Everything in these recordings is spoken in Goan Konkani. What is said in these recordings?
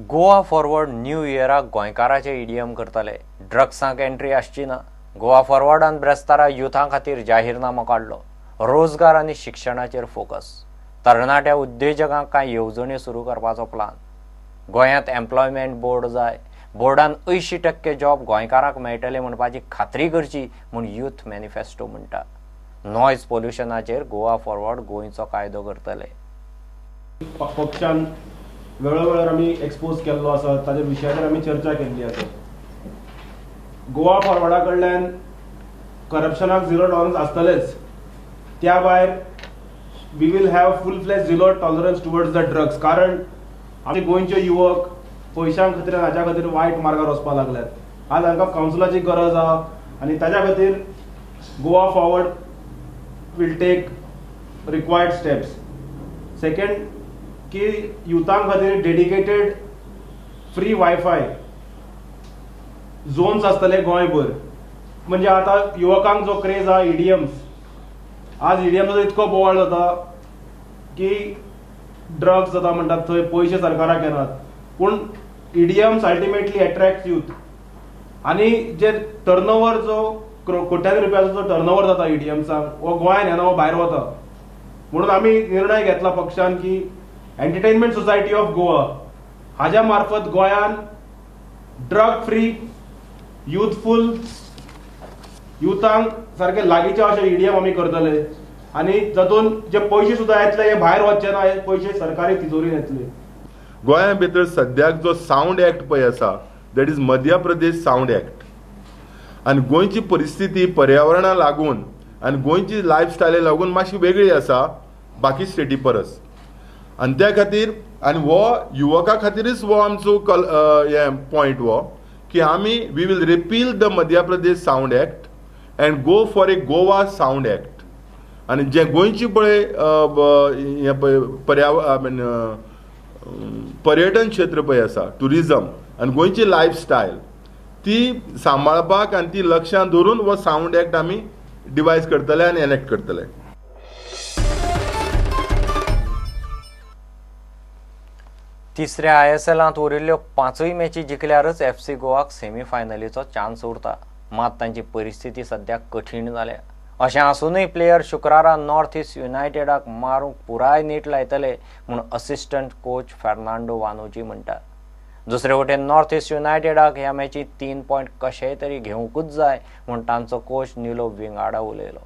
गोवा फॉरवर्ड न्यू इयराक गोंयकाराचे ईडीएम करतले. ड्रग्सांक एंट्री आसची ना. गोवा फॉरवर्डान ब्रेस्तारा युथां खातीर जाहीरनामो काडलो. रोजगार आनी शिक्षणाचेर फोकस. तरणाट्या उद्देजकांक कांय येवजण्यो सुरू करपाचो प्लान. गोंयांत एम्प्लॉयमेंट बोर्ड जाय. बोर्डान 80% जॉब गोंयकारांक मेळटले म्हणपाची खात्री करची म्हूण यूथ मॅनिफेस्टो म्हणटा. नॉयज पोल्युशनाचेर गोवा फॉरवर्ड गोंयचो कायदो करतले. पक्षान वेळोवेळार आमी एक्सपोज केल्लो आसा, ताच्या विशयाचेर आमी चर्चा केल्ली आसा. गोवा फॉरवर्डा कडल्यान करप्शनाक झिरो टॉलरन्स आसतलेच, त्या भायर we will have full fledge zero tolerance towards the drugs. कारण आमचे गोंयचे युवक पयशां खातीर आनी हाच्या खातीर वायट मार्गार वचपाक लागल्यात. आज हांकां कावन्सिलाची गरज आहा आनी ताच्या खातीर Goa Forward will take required steps. Second की युथां खातीर डेडिकेटेड फ्री वायफाय झोन्स आसतले गोंयभर. म्हणजे आतां युवकांक जो क्रेज आहा ईडीएम्स, आज ईडीएम्साचो इतको बोवाळ जाता की ड्रग्स जाता म्हणटात, थंय पयशे सरकाराक येनात, पूण ईडीएम्स अल्टिमेटली एट्रॅक्ट यूथ. आनी जे टर्नओवर जो कोट्यांनी रुपयाचो जो टर्नओवर जाता ईडीएम्सांक, हो गोंयान येना, हो भायर वता. म्हणून आमी निर्णय घेतला पक्षान की एंटरटेनमेंट सोसायटी ऑफ गोवा हाज्या मार्फत गोंयान ड्रग फ्री युथफूल युथांक सारके लागींचे अशे ईडीएम आमी करतले आनी जातून जे पयशे सुद्दां येतले हे भायर वचचे ना, हे पयशे सरकारी तिजोरीन येतले. गोंया भितर सद्याक जो सावंड एक्ट पळय आसा, that is Madhya Pradesh sound act. आनी गोंयची परिस्थिती पर्यावरणा लागून आनी गोंयची लायफस्टायली लागून मातशी वेगळी आसा बाकी स्टेटी परस. आनी त्या खातीर आनी हो युवका खातीरच हो आमचो कल हे पॉयंट हो की आमी we will repeal the Madhya Pradesh sound act and go for a Goa sound act. आनी जे गोंयची पळय हें पळय पर्यावरण I mean पर्यटन क्षेत्र पळय आसा, ट्युरिजम आनी गोंयची लायफस्टायल ती सांबाळपाक आनी ती लक्षांत धरून हो सावंड एक्ट आमी डिवायज करतले आनी एनॅक्ट करतले. तिसऱ्या आयएसएलांत उरिल्ल्यो 5 मॅची जिखल्यारच एफसी गोवाक सेमीफायनलीचो चान्स उरता. मात तांची परिस्थिती सध्या कठीण जाल्या. अशें आसूनय प्लेयर शुक्रारा नॉर्थ ईस्ट युनायटेडाक मारूंक पुराय नीट लायतले म्हूण असिस्टंट कोच फेर्नांडो वानोजी म्हणटा. दुसरे वटेन नॉर्थ ईस्ट युनायटेडाक ह्या मॅचींत 3 पॉयंट कशेय तरी घेवंकूच जाय म्हूण तांचो कोच निलो विंगाडा उलयलो.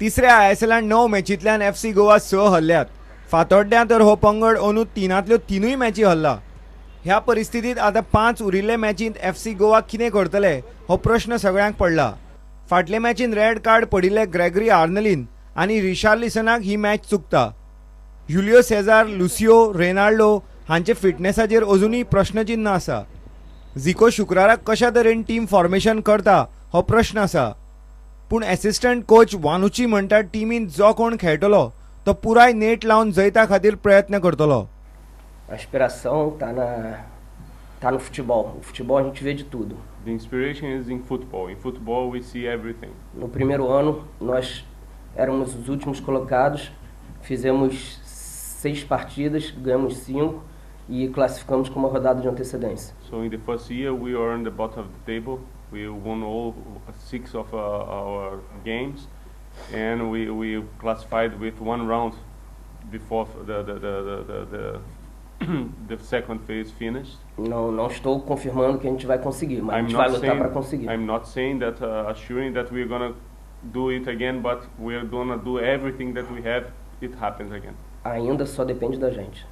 तिसऱ्या आयएसएलांत 9 मॅचींतल्यान एफसी गोवा 6 हरल्यात. फातोड्ड्यां तर हो पंगड अंदू 3तांतल्यो 3 मॅची हरला. ह्या परिस्थितींत आतां 5 उरिल्ले मॅचींत एफसी गोवा कितें करतले हो प्रश्न सगळ्यांक पडला. फाटले मॅचीन रेड कार्ड पडिल्ले ग्रेगरी आर्नलीन आनी रिशार्लिसनाक ही मॅच चुकता. युलियो सेजार, लुसियो, रेनाल्डो हांचे फिटनेसाचेर अजुनूय प्रश्नचिन्ह आसा. झिको शुक्राराक कशा तरेन टीम फॉर्मेशन करता हो प्रश्न आसा. पूण एसिस्टंट कोच वानुची म्हणटा टिमीन जो कोण खेळटलो तो पुराय नेट लावन जैता खातीर प्रयत्न करतलो. A inspiração tá no futebol. O futebol a gente vê de tudo. The inspiration is in football. In football we see everything. No primeiro ano nós éramos os últimos colocados, fizemos 6 partidas, ganhamos 5 e classificamos com uma rodada de antecedência. So in the first year we were on the bottom of the table. We won all 6 of our games and we classified with 1 round before the second phase finished. Não estou confirmando que a gente vai conseguir, mas a gente vai lutar para conseguir. I'm not saying that, assuring that we're gonna do it again, but we're gonna do everything that we have. It happens again. Ainda só depende da gente.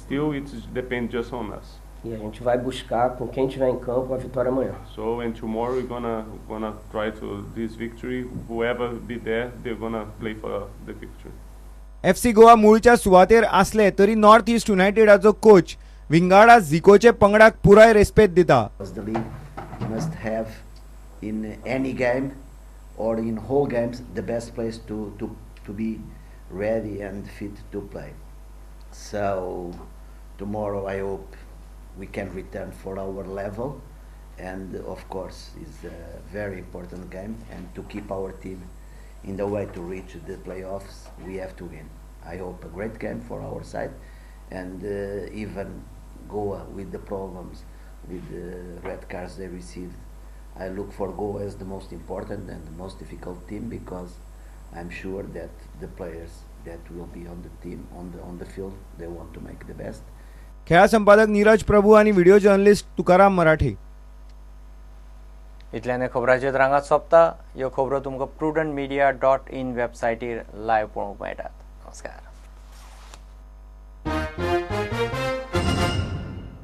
Still, it depends just on us. E a gente vai buscar com quem tiver em campo a vitória amanhã. So and tomorrow we're gonna try to this victory. Whoever be there, they're gonna play for the victory. FC Goa मूळच्या सुवातेर आसले तरी नॉर्थ ईस्ट युनायटेडाचो कोच विंगाडा झिकोचे पंगडाक पुराय रेस्पेद दिता. The league must have in any game or in whole games the best place to be ready and fit to play. So tomorrow I hope we can return for our level, and of course it's a very important game, and to keep our team in the way to reach the playoffs we have to win. I hope a great game for our side, and even Goa with the problems, with the red cards they received, I look for Goa as the most important and the most difficult team, because I'm sure that the players that will be on the team, on the field, they want to make the best. खेळा संपादक नीरज प्रभू आनी व्हिडिओ जर्नलिस्ट तुकाराम मराठे. इतल्याने खबराचेर रांगात सोंपता. ह्यो खबरो तुमकां prudentmedia.in वेबसायटीर लायव्ह पळोवंक मेळटात. नमस्कार.